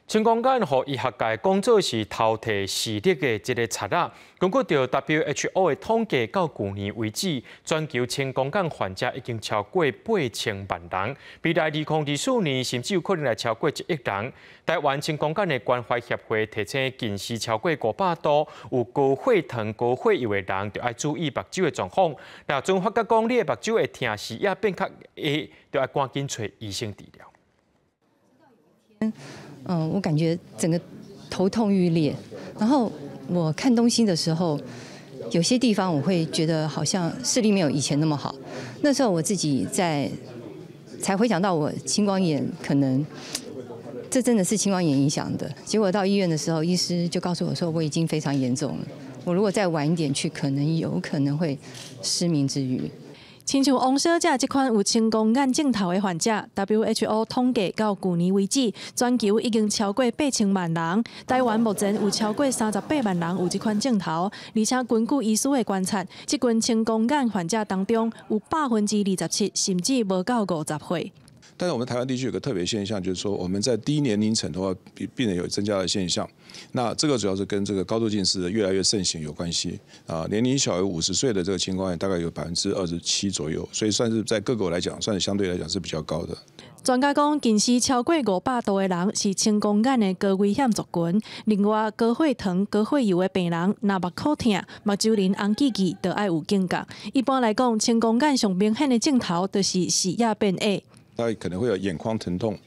青光眼予醫學界講做是偷提視力的一个賊仔。根據著 WHO 的統計，到舊年為止，全球青光眼患者已經超過8000萬人，未來2024年甚至有可能來超過1億人。台灣青光眼的關懷協會提醒，近視超過500度、有高血糖、高血油的人，著愛注意目睭的狀況。若陣發覺講你的目睭會疼、視野變較狹，著愛趕緊揣醫生治療。我感覺整個頭痛欲裂，然後我看東西的時候，有些地方我會覺得好像視力沒有以前那麼好。那時候我自己在才回想到我青光眼可能，這真的是青光眼影響的。結果到醫院的時候，醫師就告訴我說我已經非常嚴重了，我如果再晚一點去，可能有可能會失明治癒。親像王小姐這款有青光眼症頭的患者，WHO 統計到舊年為止，全球已經超過8000萬人。台灣目前有超過38萬人有這款症頭，而且根據醫師的觀察，這群青光眼患者當中有27%甚至無到50歲。但是我們台灣地區有個特別現象，就是說我們在低年齡層的話，病人有增加的現象。那這個主要是跟這個高度近視越來越盛行有關係。啊，年齡小於50歲的這個青光眼大概有27%左右，所以算是在各國來講，算是相對來講是比較高的。專家講，近視超過500度的人是青光眼的高危險族群。另外，高血糖、高血油的病人，若目眶疼、目睭仁紅記記，就愛有警覺。一般來講，青光眼上明顯的症頭就是視野變狹。他可能會有眼眶疼痛。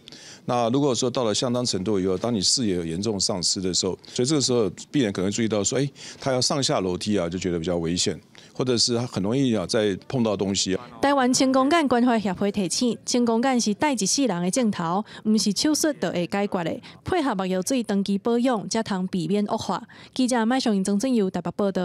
那如果說到了相當程度以後，當你視野有嚴重喪失的時候，所以這個時候病人可能注意到說，哎，他要上下樓梯啊，就覺得比較危險，或者是他很容易啊在碰到東西。台灣青光眼關懷協會提醒，青光眼是帶一世人的症頭，毋是手術就會解決的。配合目藥水長期保養，才通避免惡化。記者麥尚英、曾俊佑台北報道。